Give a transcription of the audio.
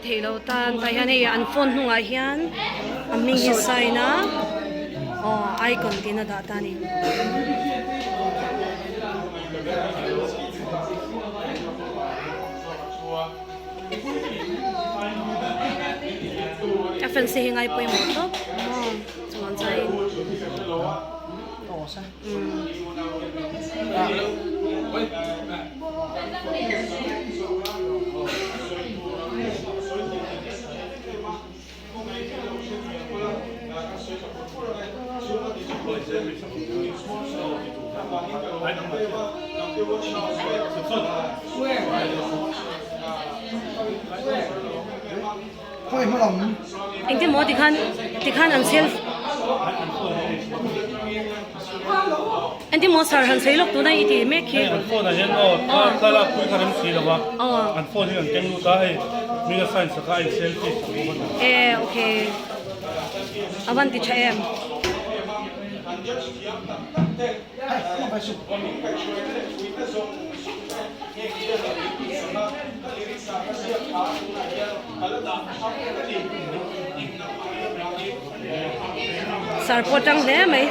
Thei lo tan tah hian hei an phone hnungah hian a hming hi sign a aw icon tiin a dah ta a ni. A fans te hi ngai pawimawh tawp maw chuan chuanin Engtin maw tikhan tikhan an self Engtin maw sir han sawi lawk tuna i tih mek hi. An phone ah hian aw thlalak pui kha rem si lo a an phone hi an keng lut a hei mi a sign sak a a in selfie sak bawk a ni. E okay a van ti tha em. Sir pawh tang hle mai.